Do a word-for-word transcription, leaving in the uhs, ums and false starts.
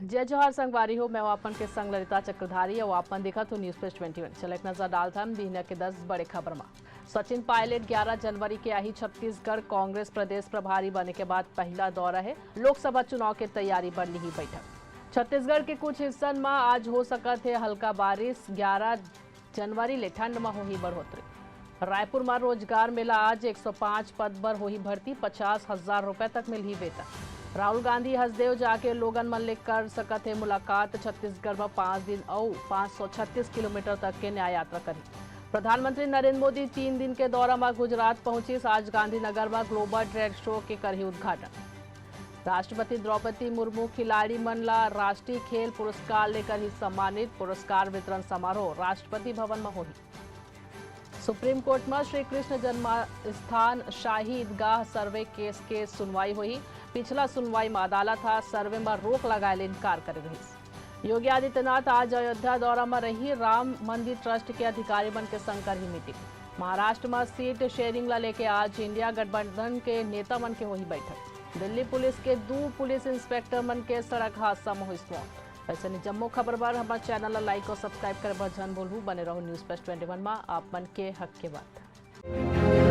जय जोहार संगवारी हो, मैं हूं आपन के संग ललिता चक्रधारी अउ आपन देखत हो News Flash twenty one। चल एक नजर डालथन बिहनिया के दस बड़े खबर मा। सचिन पायलट ग्यारह जनवरी के आही छत्तीसगढ़, कांग्रेस प्रदेश प्रभारी बने के बाद पहला दौरा हे, लोकसभा चुनाव के तैयारी बर लिही बैठक। छत्तीसगढ़ के कुछ हिस्सन मा आज हो सकत हे हल्का बारिश, ग्यारह जनवरी ले ठंड म होही बढ़ोतरी। रायपुर म रोजगार मेला आज, एक सौ पाँच पद बर होही भर्ती, पचास हजार रुपए तक मिलही वेतन। राहुल गांधी हसदेव जाके लोगन मन ले कर सकत हे मुलाकात। छत्तीसगढ़ म पाँच दिन अउ पाँच सौ छत्तीस किलोमीटर तक के न्याय यात्रा करही। प्रधानमंत्री नरेंद्र मोदी तीन दिन के दौरा म गुजरात पहुंचिस। आज गांधीनगर म ग्लोबल ट्रेड शो के करही उद्घाटन। राष्ट्रपति द्रौपदी मुर्मू खिलाड़ी मन ला राष्ट्रीय खेल पुरस्कार ले करही सम्मानित। पुरस्कार वितरण समारोह राष्ट्रपति भवन म होही। सुप्रीम कोर्ट म श्री कृष्ण जन्मस्थान शाही ईदगाह सर्वे केस के सुनवाई होही। पिछला सुनवाई म अदालत ह सर्वे म रोक लगाए ले इनकार करे रहिस। योगी आदित्यनाथ आज अयोध्या दौरा म रही। राम मंदिर ट्रस्ट के अधिकारी मन के संग करही मीटिंग। महाराष्ट्र म सीट शेयरिंग ला लेके आज इंडिया गठबंधन के नेता मन के होही बैठक। दिल्ली पुलिस के दू पुलिस इंस्पेक्टर मन के सड़क हादसा म होइस मौत। अइसने जम्मो खबर बर हमर चैनल ला लाइक अउ सब्सक्राइब करे बर झन भूलहू। बने रहू News Flash twenty one मा, आप मन के हक के बात।